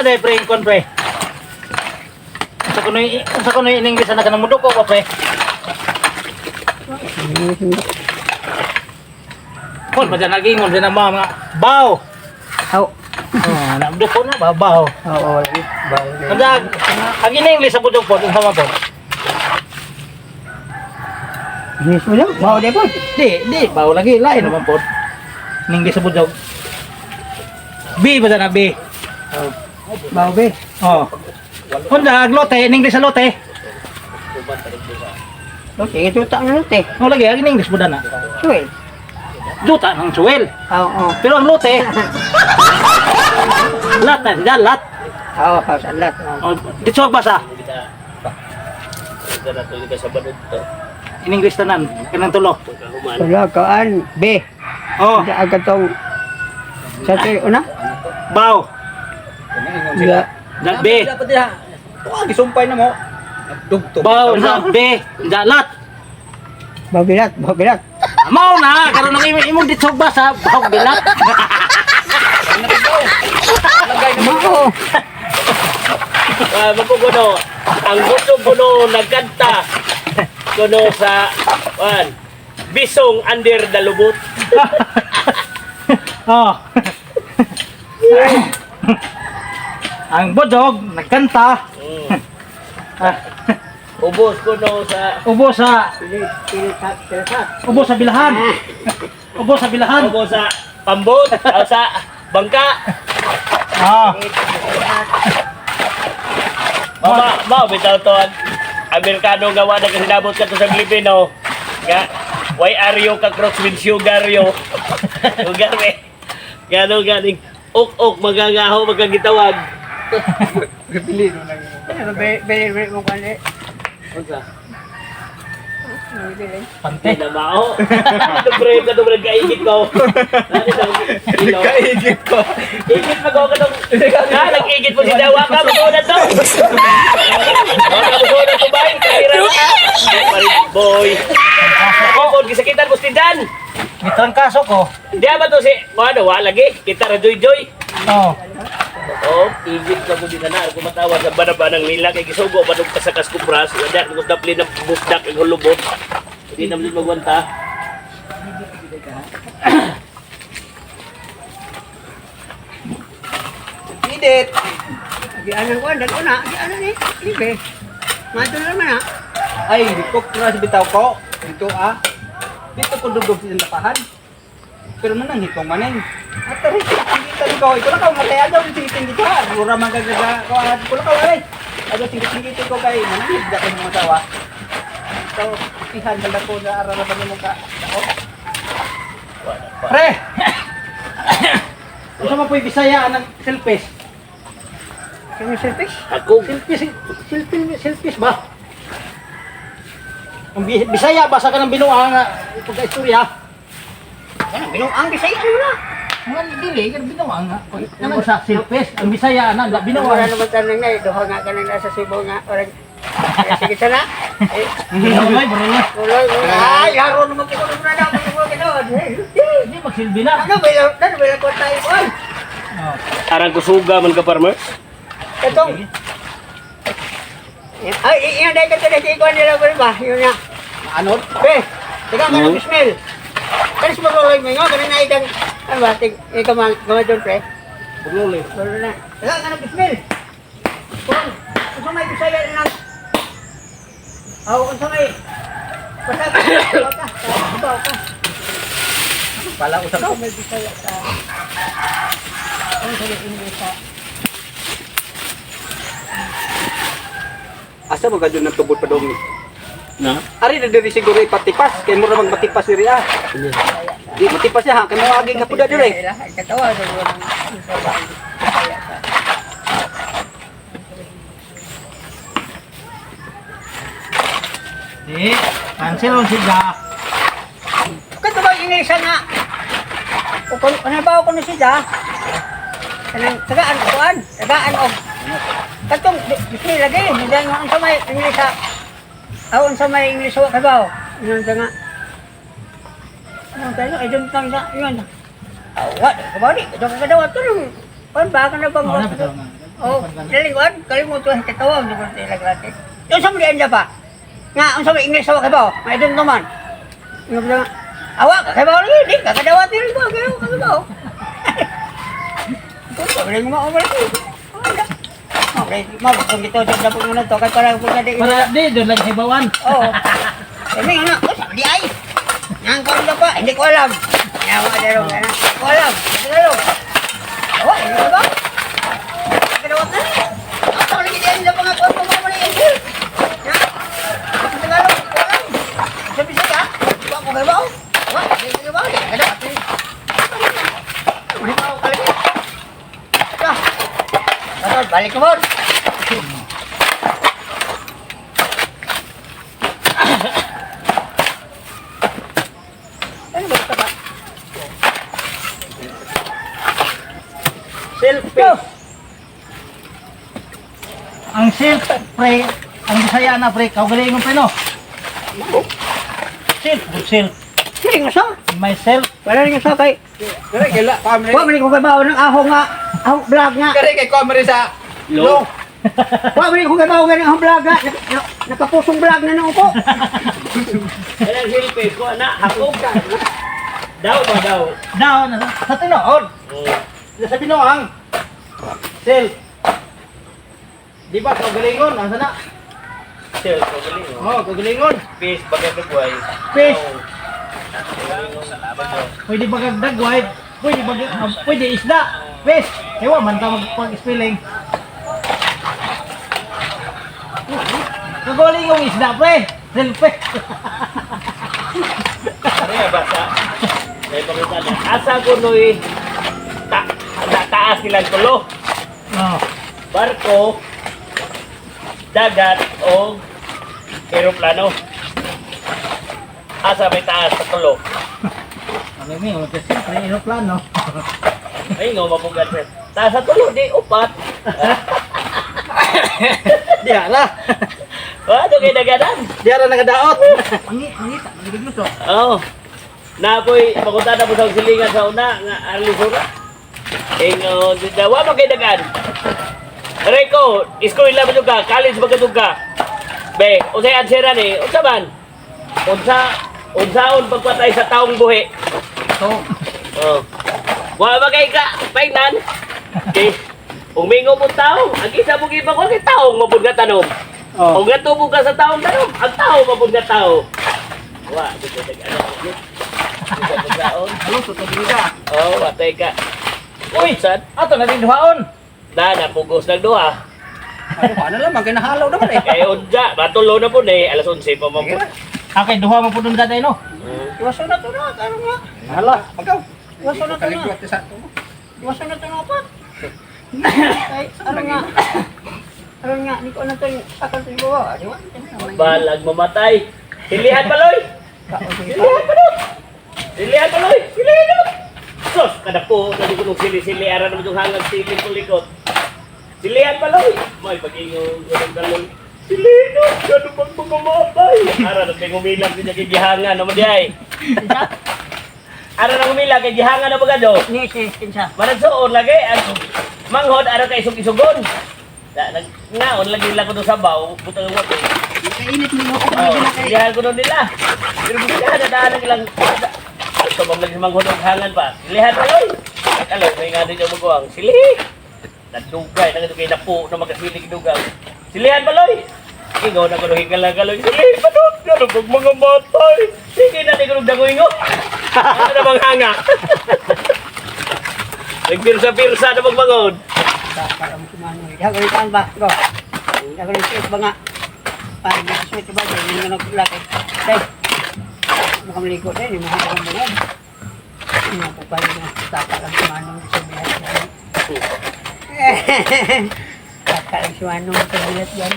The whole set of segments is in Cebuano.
Unsa day, pre, kon, pre? Unsa kuno in English na kanang muduko ko, pre? Kon pa dyan nagingon dyan ang mga baw. Aw. Oh, na muduko na ba baw. Oo, lagi. Baw. Unsa ang in English sa budok po, unsa man po? English mo lang. Baw di po. Di, di, baw lagi lain naman po. In English sa budok. B ba dyan na B? Baw be. Oh. Unsa ang lote, in English sa lote? Lote, ito ta ang lote. Oh, lagi ang in English mo na. Suel. Duta ng suwel. Oo, oo. Pero ang lote, lat na sila, lat. Oo, sa lat. Oh, dito ang basa. In English tanan, kanang tulo. Wala kaan B. Oh, Sa agatong sa tayo una. baw. Ya. Da B. Dapat diha. Tuwa gisumpay na mo. Dugtong. Baw da B, da lat. Baw bilat, baw bilat. Mao na karon ang imong ditsog basa, baw bilat. Mao. Ah, maguguno. Ang gusto kuno nagkanta kuno sa an Bisong under the lubot. Oh. Ang bodog nagkanta. Ah, Ubos kuno sa ubo sa Pili, pili, sa, pili, sa. ubo sa bilahan. Ubo sa bilahan. ubos sa pambot o sa bangka. Ah, Mama, mao bitaw to ang Amerikano gawa na kasi nabot ka to sa Pilipino. Nga, why are you ka cross with sugar yo? Sugar eh. Gano ganing ok ok magangaho magkagitawag. Pili no nang. Ano be, be, be mo kan eh. Unsa? pante. Hindi na mao. Dobre ka dobre kaigit ko. Nagkaigit ko. Igit pa ko katong. Ha, nag-igit po si Dawa ka mo na to. Wa ka mo na to bay. Kahira na. Boy. Ako gisakitan mo si Dan. May trangkaso ko. Di ba to si ano wa lagi kita ra joy joy. Oh. Oh, igit ka mo din na ako matawa sa banabanang nila kay gisugo pa dong kasakas kupras. Wala ko dapli ng busdak ang hulubot. Hindi naman magwanta. Pidit. Di anan ko, dal una, di anan eh. Ibe. Madol naman ah. Ay, ko na si bitaw ko. Dito ah. Dito ko dugdog sa tapahan. Pero manang hitong maneng. At rin, tinggitan ko. Ikaw lang ka, matay agaw yung tinggitin ko. Mura man gagaga ko. At ko lang ka, ay. Agaw tinggitin ko kay manang higda ko mga tawa. So, ihan bala ko na araraban mo ka. Ako. Pre. Unsa man po'y Bisaya ang selfies? Sino selfish? Ako Selfies, selfie, selfies ba? Ang Bisaya ba sa kanang binuang nga pagka-istorya? Ano, binuang Bisaya ano na. Mga dili kan binuang nga. Kanang sa selfies, ang Bisaya na Wala binuang. naman tanong na eh. Duha nga ka na sa Cebu nga. Orang, eh, sige sana. Eh, Buruloy, buruloy. uloy, uloy. Ay, laro naman ko na na. Hindi magsilbi na. Ano ba yung, ano ba yung tayo ko? Oh. Arang kusuga man ka farmer. Katong. Ay, iyan dahil ka na ikuan nila ba ba? Yun na. Anod? Be, teka ka ng smell. Kani sa maguloy mo yun, kani na itang, ano ba, tig, ikaw man, gamay doon, pre. Buglol eh. Wala na. Teka ka ng smell. Kung sa may Bisaya na lang. Aw, kung sa may, basta, ka, ka, ka, ka. Pala usap Ikaw may Bisaya sa, kung sa may English sa, Asa mo gadyo nagtubod pa dong ni? Na. Ari na diri siguro ipatipas kay mura mag matipas diri ah. Di matipas niya ha kay mo aging kapuda diri. Ay, katawa, sa Bisaya sa. Di, cancel on siya. Kato ba English na? O kung ano ba ako na siya? Kanang tagaan kuan, tagaan og katong di lagi hindi nga unsa may English sa aw unsa may English wa kabaw. Ingon ta nga. Ano tayo ay dun tang sa ingon. Aw wa kabaw di do ka daw tulong. Kon ba ka na bang Oh, na bitaw nga. Oh, dalingon, kalimutan sa katawa, hindi ko na klase. Yung sa mga pa. Nga, ang sa mga English sa kabaw, may doon naman. Yung mga, awa, kabaw lagi, di, kakadawa din ko, kayo, kabaw. Kung mo ako lagi. Okay, mabukong ito, dyan po muna to, kay para po na di. Para di doon lang hibawan. Oo. Sabi nga, oh, sabi ay. Nang ko pa, hindi ko alam. Kaya mga dero, hindi ko alam. Hindi ko alam. Awa, hindi ko ba? Kadawat na. Ang tawag lagi diyan sa mga kwarto mga mga yan. Ya. Sa Tagalog, hindi ko alam. Sa Bisaya, wa ko kayo ba? Wa, hindi ko ba? Kadawat. Hindi ko kalagi. Ya. Balik, balik ko mo. Ano ba ito ba? Selfie. Ang silk pre, ang Bisaya na pre, kaugalingon pre no. Silk, good silk. Sige nga siya. Myself, Wala rin sa kay. Kare kay la kamre. Wa man ko kabaw ng ahong nga, ahong vlog nga. Kare kay kamre sa Lo. Wa man ko kabaw ng ahong vlog nga. Nakapusong vlog na noon ko. Kanang selfie ko ana hakog. Daw ba daw? down sa tinuod. Oh. Sa binuang. Silk. Di ba kaugalingon ang sana? Self kaugalingon. Oh, kaugalingon. Peace bagay buhay. Peace. Salamat. Pwede bagag dagway, pwede bagag pwede isda. Fish. Ewa man ta mag-spelling. Kagaling yung isda pre. Selfie. Ano nga basa? May pangutan na. Asa ko noy ta, ta taas nilang tulo. Oh. Barko, dagat o eroplano. Asa may taas sa tulo. Ano may mo kasi pre aeroplano. Ay nga mapugat sir. Taas sa tulo di upat. Di ala. Wa do kay daganan. Di ala nagadaot. Mangi mangita magigluto. Oh. Napoy pakunta na po sa silingan sa una nga arlisura. Ingon wa man kay dagan. Reko, eskwela ba ka, college ba ka? Be, unsay answer ni? Unsa man? Unsa unsaon pagpatay sa taong buhi? So, Oh. Wa ba kay ka painan? Okay. Umingo mo tao, ang isa mo gibang ko kay taong mabud nga tanom. oh. Kung gatubo ka sa taong tanom, ang tao mabud nga tao. Wa, di ko nag ano. Di ko nagkaon. Halo to ka. Oh, watay ka. Uy, Sad, ato na din duhaon. na napugos ng duha. Ano pa na lamang kay nahalaw naman eh. Kay unja, matulo na po ni alas 11 pa man po. Okay, duha mo po dun daday no. Iwasan na to na, ano nga. Hala, pagaw. Iwasan na to na. Kaligwat sa to. Iwasan na to na pa. Kay ano nga. Ano nga, hindi ko na to yung sakal to yung bawa. Di ba? Balag mamatay. Silihan paloy. Silihan paloy. Silihan paloy. Silihan paloy. Sus, kada po, kadi ko nung sili-sili, ara naman yung hanggang silin ko likot. Silihan paloy. May pag-ingong ko ng kaloy. Silihan, gano'n pag mamatay. Ara na kay ngumilang siya kay gihangan naman di ay. Ara na ngumilang kay gihangan na bagado. Ni si kinsa. Managsuon lagi ang manghod ara kay isug-isugon. Da nag ngaon lagi lang ko sa baw, butang wa ko. Kainit mo ko Oh, silihan ko nila. Pero buta na daan ang ilang ito bang lagi manghod og hangan pa. Silihan pa loy. Alo may nga din maguang. Sili. Nadugay na kay napo na magkasilig dugang. Silihan pa loy. Ingaw na kuno higala galoy. Sili pa doon. Ano pag mga matay. Sige na di ko dagoy ngo. Ano na bang hanga? Nagpirsa-pirsa na magbangon. Para mo sumano. Dagol kan ba? Go. Dagol ba nga. Para di sa ba di nga nagulak. Day. Makamligo day, ni mga kambulan. Nga po pa na tapa lang sumano sa bilat yan. Tapa lang sumano sa bilat yan.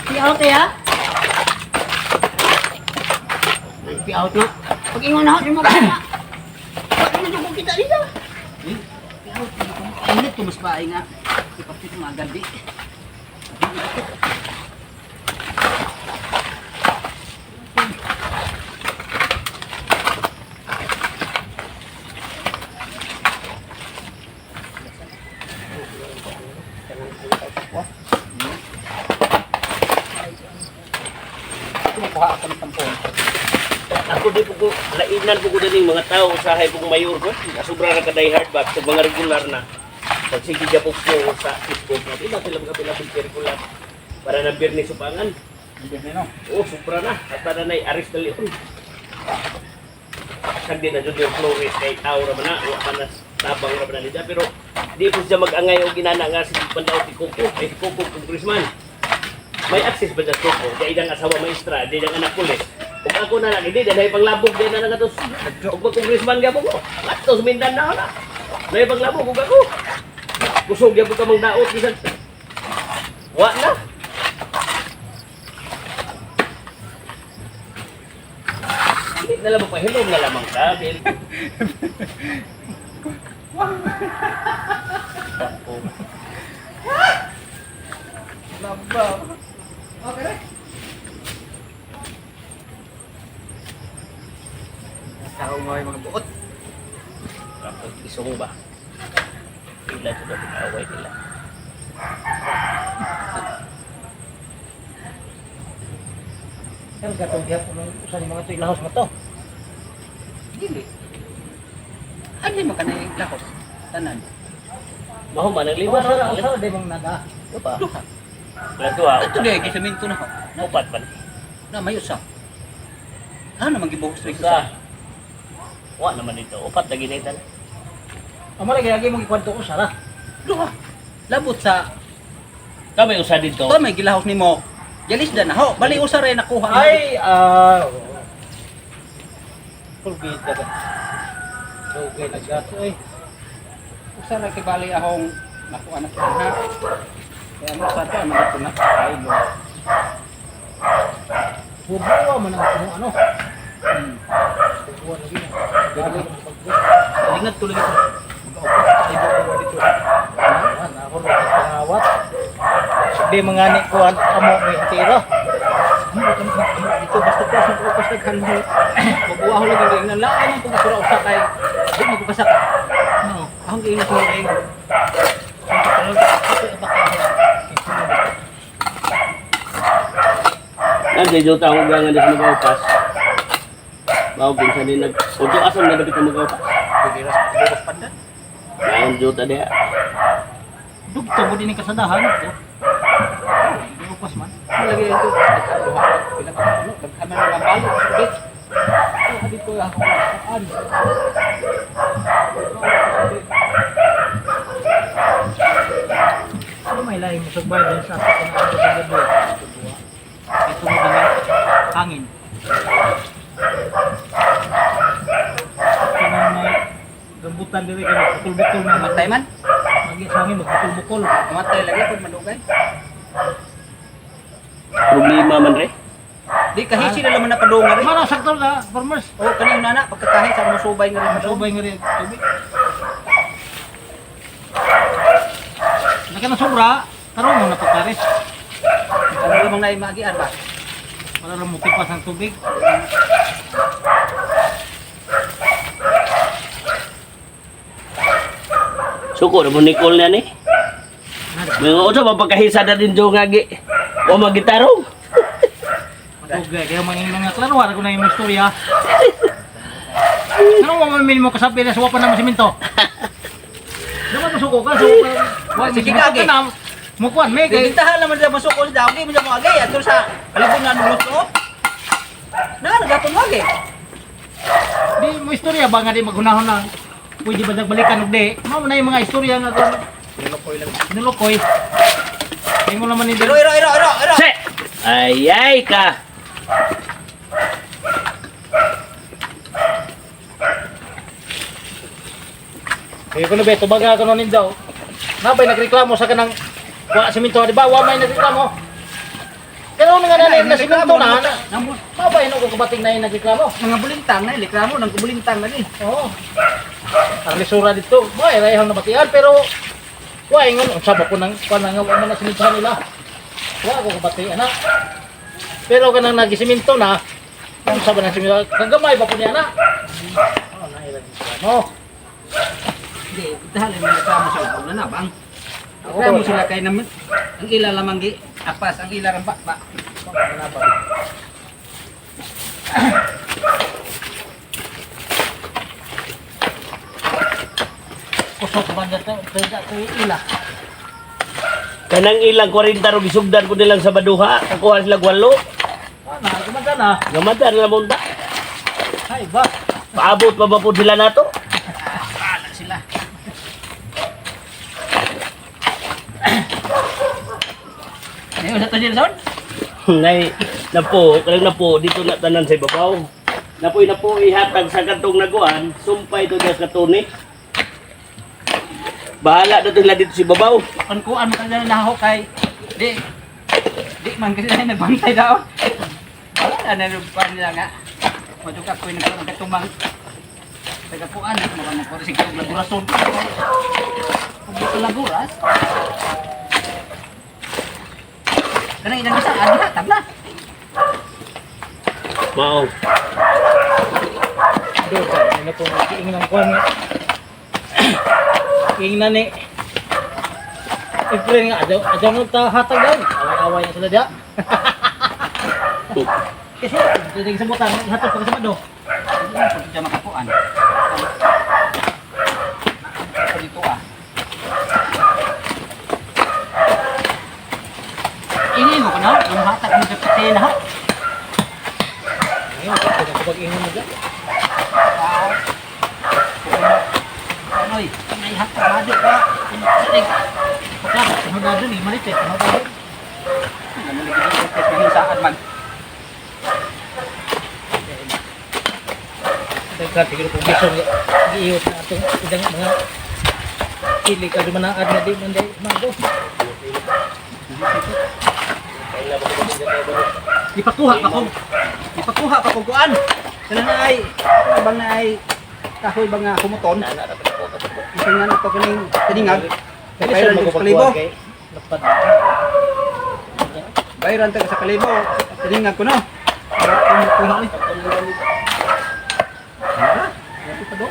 Pi out ya. Pi out na. Pag ingon na ako, di mo kaya. Bakit na ko kita dito? Init ko mas baay nga. Ipapit mo agad di. Kuha ako ng tampon. Ako di po ko, lainan po ko din mga tao, usahay pong mayor ko. Sobra na ka-die hard ba, sa mga regular na. Pag sige ka po ko sa Facebook, na di ba sila mga pilapil regular para na Biyernes upangan. Hindi no. Oh, sobra na. At para na Aris na Leon. Sagdi na Junior Flores kay tao ra man na, wa man na tabang ra man na nila. Pero di po siya mag-angay og ginana nga si Pandaw si Coco, ay si Coco congressman. May access ba sa Coco? Di ang asawa maestra, di ang anak pulis. Ug ako na lang, hindi, dahil panglabog, di na lang atos. Ug mag-congressman gapon ko. Atos Mindanao na. Dahil panglabog, ug ako. Kusog gyapon ka mang daot, bisan. Wa na. Hindi na lamang pahilom na lamang ka. Laba. Okay ra. Tao mo ay mga buot. Tapos isong ba? Ila sa dapat away nila. Sir, gatong gihapon usa ni mga to ilahos mo to. Dili. Ano mo kanay lahos? Tanan. Maho man ang lima. Usa ra usa ra di mong naga. Upa. Duha. Lato ah. Ato di gisemento na ho. Upat pa. Na may usa. Ano man gibuhos sa Usa. usa? Wa naman dito. Upat lagi na itan. Amo lagi lagi mong ikwento usa ra. Duha. Labot sa Kami usa dito. to may gilahos nimo. Jalis na ho. Bali usa ra nakuha. Ay, ah. Pulgita ka. Dugay na gas oy. Usa ra kay bali akong nakuha na ha. Kaya mo sa to ano ito na. Ay mo. Bubuwa man ang kuno ano. Bubuwa na gina. Dali ang pagbuo. Lingat tuloy ito. Mag-opas ay buo dito. Ah, ako ro pangawat. Di mga ni kuan amo may tira. Ano ba kami dito basta ko sa upas daghan mo. Mabuwa ho lagi ingnan laan ang pagkasura usa kay di mo kasak. No. Ahong giingnan ko kay Nandiyo dito tao nga nga dito mag-upas. Mao kinsa ni nag Udo asan na dapat ang mag-upas. Giras bukas pandan. Naon juta diha. Dugto mo din ang kasadahan to. Di upas man. Lagi ito. Duha pila ka ano daghan man ang balo. Ulit. Ito dito ako saan. Ano may lahi mo sugbay din sa ato kung ano sa gabi. Ito mo din hangin. Kanang may rambutan diri kay bukol-bukol na Matay man. Magi sa hangin magbukol-bukol. Matay lagi kung madugay. Problema man re. Di kahisi na naman na padunga rin. Mara sakto na farmers. O kaning nana pagkakahi sa musubay nga rin padung. Subay nga rin tubig. Naka na sobra, karon mo na pagkares. Ano lamang na imagian ba? Para lang mutipas ang tubig. Suko na mo Nicole na ni. Mga usa pa pagkahisa na din do nga gi. Wa magitarong. Madugay kayo mga mga klaro wala ko na yung istorya. Ano mo mamin mo kasabi na suwa pa naman simento? Dapat masuko ka, suko ka. Wa Sige, simento kage. ka na. Mukuan me kay Bibintahan naman sa masuk ko sa dawgi mo sa mga agay ato sa palibon na nuluto. Na nagapon mo agay. di mo istorya ba nga di magunahon na pwede ba nagbalikan og di. Mao man na yung mga istorya nga kung Nilukoy lang. nilukoy. Ingon naman ni Iro iro iro iro iro. Se. Ay ay ka. Kaya ko na beto baga ko nun daw. Nabay nagreklamo sa kanang wa simento di ba? Wa may nagreklamo. Pero nga na na simento na. Mabay no ko kabating na yung nagreklamo. Mga bulintang na reklamo nang kubulintang na ni. Oo. Ang lisura dito. Boy, rayhang nabatian pero wa ingon unsa ba ko nang kuan nga wa man na siminto nila. Wa ko kabati ana. Pero kanang nagisiminto na, unsa ba nang siminto? Kagamay ba po niya na? Oh, na ilang no. Hindi, bintahan lang reklamo sila una na bang. Reklamo sila kay naman ang ila lamang gi apas ang ila rampa ba. Kusog man na to, pwede to ila. Kanang ilang 40 ro gisugdan ko nilang sa baduha, kakuha sila walo. Ana, gumanda na. Gamada na lamon ta. Ay ba? Paabot pa ba po sila nato? Wala sila. Ngayon sa to Gilson? Nay, napo, kanang napo dito na tanan sa ibabaw. Napoy napo ihatag sa kantong naguan, sumpay to sa katuni. Bahala na to sila dito sa ibabaw. Kan kuan man na naho kay di di man kasi na nagbantay daw. Wala na nagpan nila nga. Mo ka ko nang katumang taga kuan mo man ko sige og lagurason. Kung laguras. Kanang ilang isa adi ha tabla. Mao. Do ka ano po ingnan ko nga. Ingnan ni. Ifren nga adyaw adyaw mo ta hatag daw. Away-away na sila diya. Kasi titig sa butang hatag pa sa do. Hindi na po siya makakuan. Ako dito ah. Ini mo ko na, yung hatag mo sa pati na ha. Ayun, pag pag ingon mo diya. Anoy, may hatag madi pa. Salig. Pagka tinudado ni malit eh. Tinudado. Ano lagi dito saan man. Daghan siguro kung bison giiwat na atong idang mga pili ka dumanaad na di man day mago. Ipakuha pa ko. Ipakuha pa ko kuan. Kana na ay bang na ay kahoy bang nga kumuton. Isa nga na to kaning tiningag. Dili Bayran sa sa kalibo. magpagkuhan kay lapad. Bayran ta sa kalibo. Tiningag ko no. Para kumukuha ni.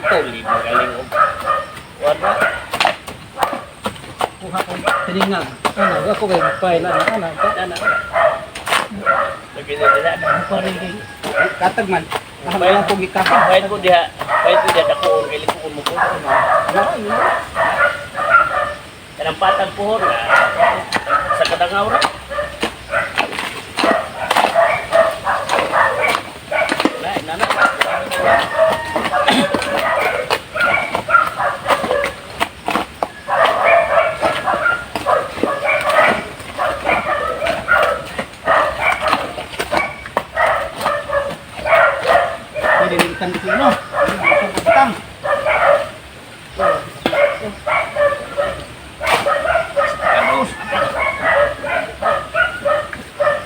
Galing og. Wala. Kuha ko tiningag. Ano, ako kay magpaila na ana ka. Ana. Lagi na nila. Pare kay Katag man. Wala ko gikapag. Bayad ko diha, bayad ko diha dako kay likuon mo ko. Kanang patag pohon na sa kadangaw ra. Wala, inana. Pwede rin ikan dito no. Butang.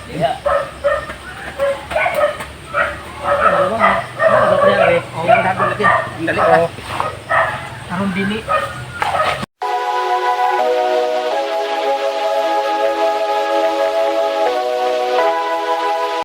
Diha. ano ba? Ano ba kaya Oh, ang dagol lagi. Ang dali ra. Aron dili.